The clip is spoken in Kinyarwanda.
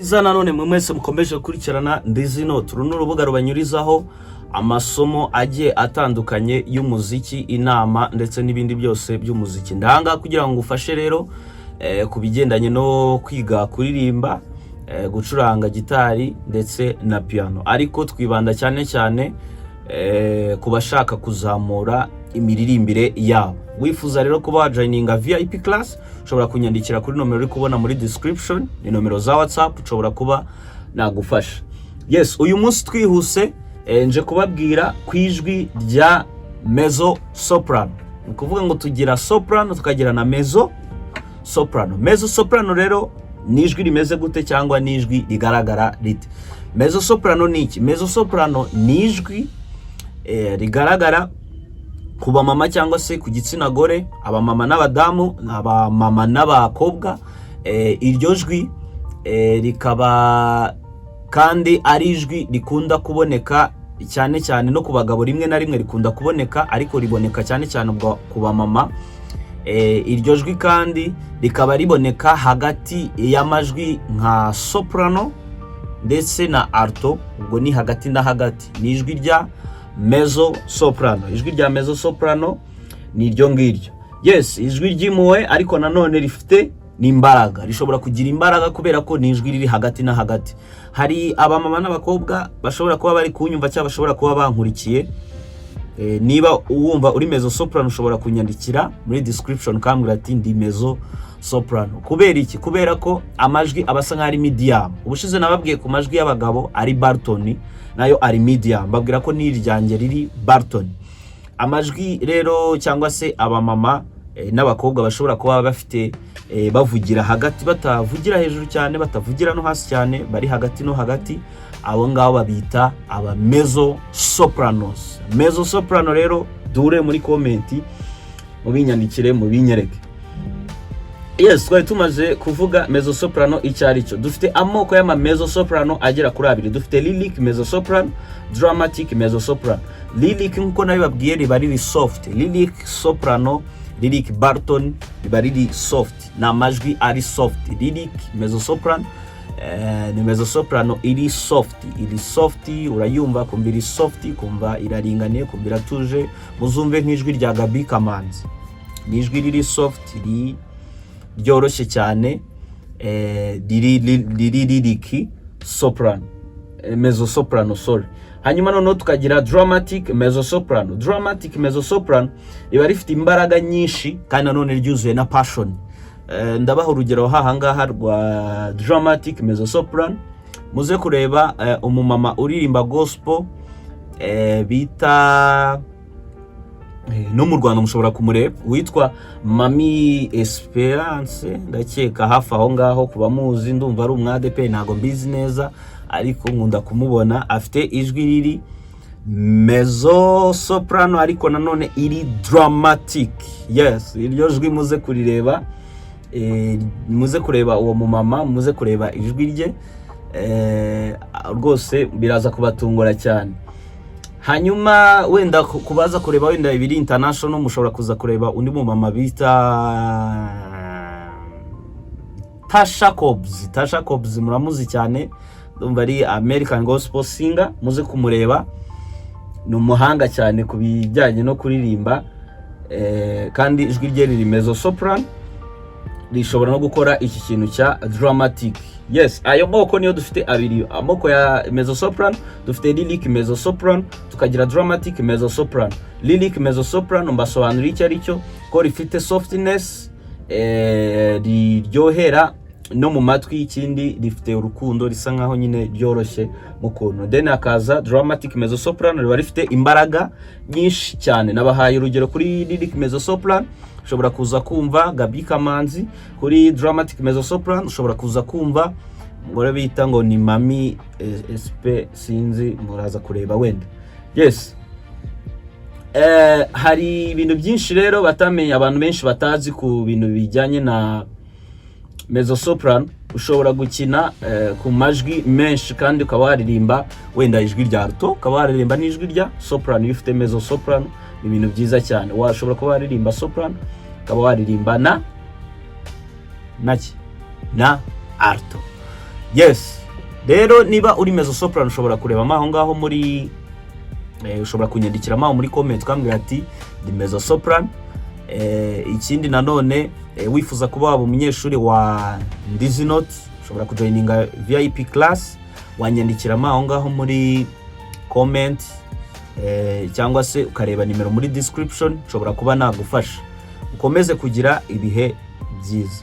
Iza nanone mwe mwese mukomeje gukurikirana Ndizi Note. Uru ni urubuga rubanyurizaho amasomo agiye atandukanye y'umuziki, inama ndetse n'ibindi byose by'umuziki. Ndanga kugira ngo ngufashe rero ku bigendanye no kwiga kuririmba, gucuranga gitari ndetse na piano, ariko twibanda cyane cyane ku bashaka kuzamura imiririmbire yabo. Wifuza rero kuba wajoininga VIP class, ushobora kunyandikira kuri nomero uri kubona muri description, ni nomero za WhatsApp, ushobora kuba nagufasha. Yes, uyu munsi twihuse, nje kubabwira ku ijwi rya mezzo soprano. Ni ukuvuga ngo tugira soprano, tukagira na mezzo soprano. Mezzo soprano rero ni ijwi rimeze gute, cyangwa ni ijwi rigaragara rite? Mezzo soprano ni iki? Mezzo soprano ni ijwi rigaragara ku bamama cyangwa se ku gitsina gore, abamama n'abadamu, abamama n'abakobwa. Iryo jwi rikaba kandi ari ijwi rikunda kuboneka cyane cyane no ku bagabo, rimwe na rimwe rikunda kuboneka, ariko riboneka cyane cyane ubwo ku bamama. Iryo jwi kandi rikaba riboneka hagati y'amajwi nka soprano ndetse na alto, ubwo ni hagati na hagati. Ni ijwi rya mezzo soprano. Ijwi rya mezzo soprano ni iryo ngiryo. Yes, ijwi ry'impuhwe, ariko nanone rifite n'imbaraga, rishobora kugira imbaraga kubera ko ni ijwi riri hagati na hagati. Hari abamama n'abakobwa bashobora kuba bari kunyumva cyangwa bashobora kuba bankurikiye. Niba wumva uri mezzo soprano, ushobora kunyandikira muri description ukambwira ati: "Ndi mezzo soprano." Kubera iki? Kubera ko amajwi aba asa nk'aho ari medium. Ubushize nababwiye ku majwi y'abagabo ari baritone, nayo ari medium, mbabwira ko n'iryanjye riri baritone. Amajwi rero cyangwa se abamama n'abakobwa bashobora kuba bafite bavugira hagati, batavugira hejuru cyane, batavugira no hasi cyane, bari hagati no hagati, abo ngabo babita aba mezzo sopranos. Mezzo soprano rero, dure muri comment, mubinyandikire, mubinyereke. Yes, twari tumaze kuvuga mezzo soprano icyo ari cyo. Dufite amoko y'ama mezzo soprano agera kuri abiri. Dufite lyric mezzo soprano, dramatic mezzo soprano. Lyric, nkuko nabibabwiye, riba riri soft. Lyric soprano, lyric baritone riba riri soft, ni amajwi ari soft. Lyric mezzo soprano ni mezzo soprano iri soft, iri soft, urayumva kumva iri soft, kumva iraringaniye, kumva iratuje. Muzumve nk'ijwi rya Gaby Kamanzi, ni ijwi riri soft, riri ryoroshye cyane, riri lyric soprano, mezzo soprano, sorry. Hanyuma noneho tukagira dramatic mezzo soprano. Dramatic mezzo soprano riba rifite imbaraga nyinshi kandi nanone ryuzuye na passion. Ndabaha urugero hahangaha rwa dramatic mezzo soprano. Muze kureba umumama uririmba gospel bita, no mu Rwanda mushobora kumureba, witwa Mami Esperance, ndakeka hafi aho ngaho ku bamuzi. Ndumva ari umwadepe, ntabwo mbizi neza, ariko nkunda kumubona. Afite ijwi riri mezzo soprano, ariko nanone iri dramatic. Yes, iryo jwi muze kurireba, muze kureba uwo mumama, muze kureba ijwi rye, rwose biraza kubatungura cyane. Hanyuma wenda kubaza kureba wenda ibiri international, mushobora kuza kureba undi mumama bita Tasha Cobbs. Tasha Cobbs muramuzi cyane, ndumva ari American gospel singer. Muze kumureba, ni umuhanga cyane ku bijyanye no kuririmba, kandi ijwi rye riri mezzo soprano, rishobora no gukora iki kintu cya dramatic. Yes, ayo moko niyo dufite abiri, amoko ya mezzo soprano. Dufite lyric mezzo soprano, tukagira dramatic mezzo soprano. Lyric mezzo soprano mbasobanurira icyo ari cyo, ko rifite softness, riryohera no mu matwi, ikindi rifite urukundo, risa nkaho nyine ryoroshye mu kuntu. Then hakaza dramatic mezzo soprano, riba rifite imbaraga nyinshi cyane. Nabahaye urugero kuri lyric mezzo soprano, ushobora kuza kumva Gaby Kamanzi. Kuri dramatic mezzo soprano ushobora kuza kumva umugore bita ngo ni Mami SP, sinzi, muraza kureba wenda. Yes, hari ibintu byinshi rero batamenye, abantu benshi batazi ku bintu bijyanye na mezzo soprano. Ushobora gukina ku majwi menshi, kandi ukaba waririmba wenda ijwi rya alto, ukaba waririmba n'ijwi rya soprano. Iyo ufite mezzo soprano ni ibintu byiza cyane, washobora kuba waririmba soprano, ukaba waririmba na naki na alto. Yes, rero niba uri mezzo soprano, ushobora kurebamo aho ngaho muri ushobora kunyandikiramo aho muri comment ukambwira ati: "Ndi mezzo soprano." Ikindi nanone, wifuza kuba waba umunyeshuri wa Ndizi Note, ushobora kujoininga VIP class, wanyandikiramo aho ngaho muri comment, cyangwa se ukareba nimero muri description, nshobora kuba nagufasha. Ukomeze kugira ibihe byiza.